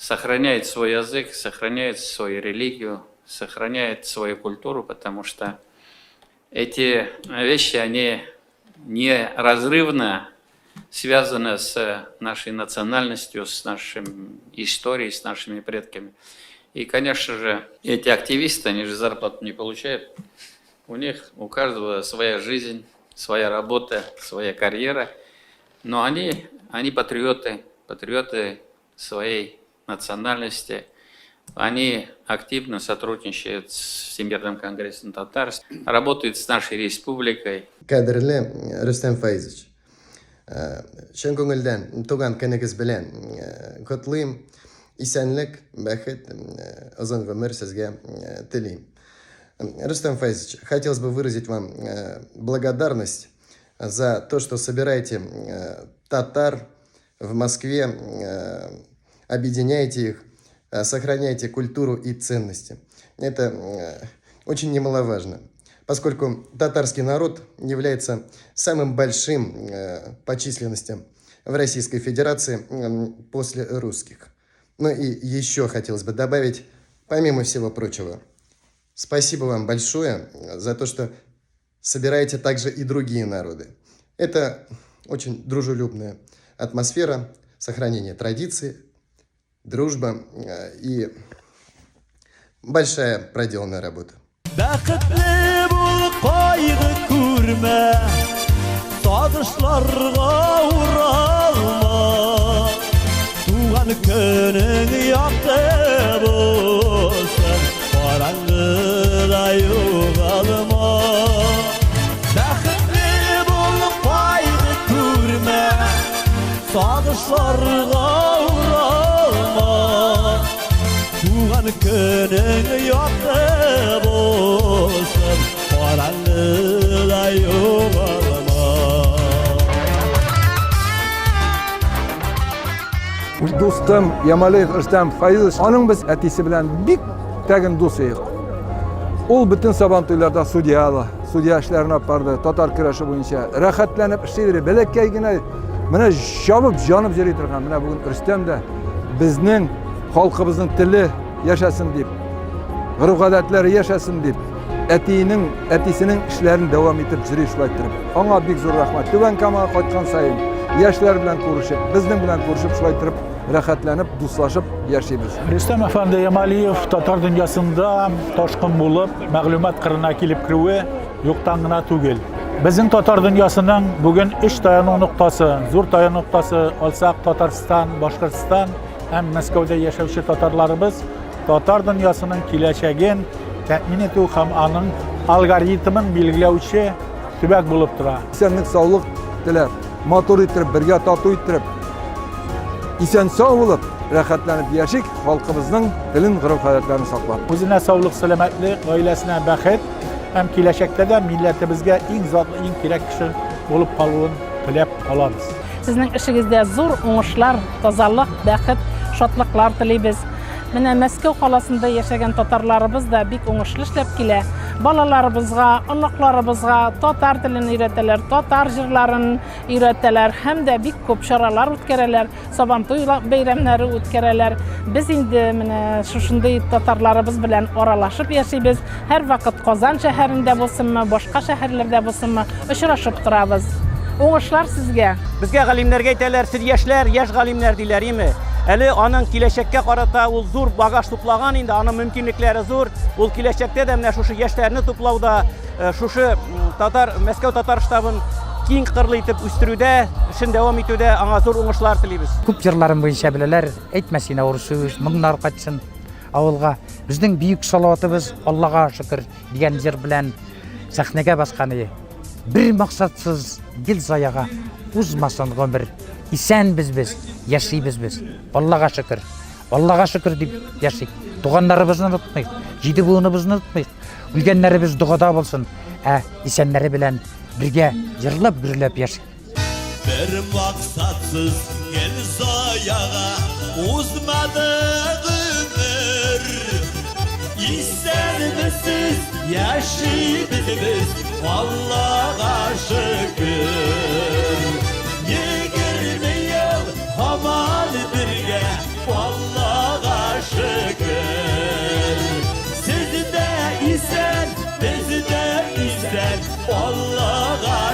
Сохраняет свой язык, сохраняет свою религию, сохраняет свою культуру, потому что эти вещи, они неразрывно связаны с нашей национальностью, с нашей историей, с нашими предками. И, конечно же, эти активисты, они же зарплату не получают. У них, у каждого своя жизнь, своя работа, своя карьера. Но они патриоты, патриоты своей национальности. Они активно сотрудничают с Всемирным конгрессом татар, работают с нашей республикой. Кадерле Рөстәм Фаизович, чын күңелдән туган көнегез белән котлыйм. Исәнлек, бәхет, озын гомер сезгә телим. Рустам Фаизович, хотелось бы выразить вам благодарность за то, что собираете татар в Москве, объединяете их, сохраняете культуру и ценности. Это очень немаловажно, поскольку татарский народ является самым большим по численности в Российской Федерации после русских. Ну и еще хотелось бы добавить, помимо всего прочего, спасибо вам большое за то, что собираете также и другие народы. Это очень дружелюбная атмосфера, сохранение традиций, дружба и большая проделанная работа. Бәхетле бул, кайгы күрмә, сагышларга уралма. Туган көнең якты булсын, караңгыда югалма. Бәхетле бул, кайгы күрмә, сагышларга уралма. Туган көнең якты булсын, караңгыда югалма. Дустым Ямалиев Рөстәм Фаизович, аның без әтисе белән бик тәген дус идек. Ул бөтен Сабантуйларда судья ла, судья эшләрен алып барды, татар көрәше буенча. Рәхәтләнеп эшли бирә, бәләкәй генә менә чабып, җанып йөри торган. Менә бүген Рөстәм дә безнең халкыбызның теле яшәсен дип, гореф-гадәтләре яшәсен дип, әтиенең, әтисенең эшләрен дәвам итеп йөри шулай иттереп. Аңа бик зур рәхмәт. Түбән Камага кайткан саен яшьләр белән күрешеп, безнең белән күрешеп шулай иттереп рәхәтләнеп, дуслашып яшибез. Рөстәм әфәнде Ямалиев татар дөньясында ташкын булып, мәгълүмат кырына килеп керүе юктан гына түгел. Безнең татар дөньясының бүген өч таяну ноктасы, зур таяну ноктасы алсак, Татарстан, Башкортстан һәм Мәскәүдә яшәүче татарларыбыз татар дөньясының киләчәген тәэмин итү һәм аның алгоритмын билгеләүче төбәк булып тора. Исәнлек, саулык теләп, матур иттереп, бергә тату иттереп, исән-сау булып, рәхәтләнеп яшик, халкыбызның телен, гореф-гадәтләрен саклап. Үзенә саулык, сәламәтлек, гаиләсенә бәхет һәм киләчәктә дә милләтебезгә иң затлы, иң кирәк кеше булып калуын теләп калабыз. Сезнең эшегездә зур уңышлар, тазалык, бәхет, шатлыклар телибез. Менә Мәскәү каласында яшәгән татарларыбыз да бик уңышлы эшләп килә. Балаларыбызга, оныкларыбызга татар телен өйрәтәләр, татар җырларын өйрәтәләр һәм дә бик күп чаралар үткәрәләр, Сабантуй бәйрәмнәре үткәрәләр. Без инде менә шушындый татарларыбыз белән аралашып яшибез. Һәрвакыт Казан шәһәрендә булсынмы, башка шәһәрләрдә булсынмы, очрашып торабыз. Уңышлар сезгә! Безгә галимнәргә әйтәләр, сез яшьләр, яшь галимнәр диләр, име? Әле аның киләчәккә карата ул зур багаж туплаган инде, аның мөмкинлекләре зур. Ул киләчәктә дә менә шушы яшьләрне туплауда, шушы татар Мәскәү татар штабын киң кырлы итеп үстерүдә, эшен дәвам итүдә аңа зур уңышлар телибез. Күп җырларым буенча беләләр, әйтмә син авыр сүз, моңнар кайтсын авылга. Безнең бөек Салаватыбыз Аллага шөкер дигән җыр белән сәхнәгә баскан иде. Бер максатсыз гел заяга узмасын гомер. Исәнбез без, яшибез без. Аллага шөкер. Аллага шөкер дип яшик. Туганнарыбызны онытмыйк, җиде буыныбызны онытмыйк. Үлгәннәребез догада булсын, ә исәннәре белән бергә җырлап, гөрләп яшик. Бер максатсыз гел заяга узмады гомер. Исәнмесез, яшибез без, Аллага шөкер. 20 ел һаман бергә, Аллага. Аллага.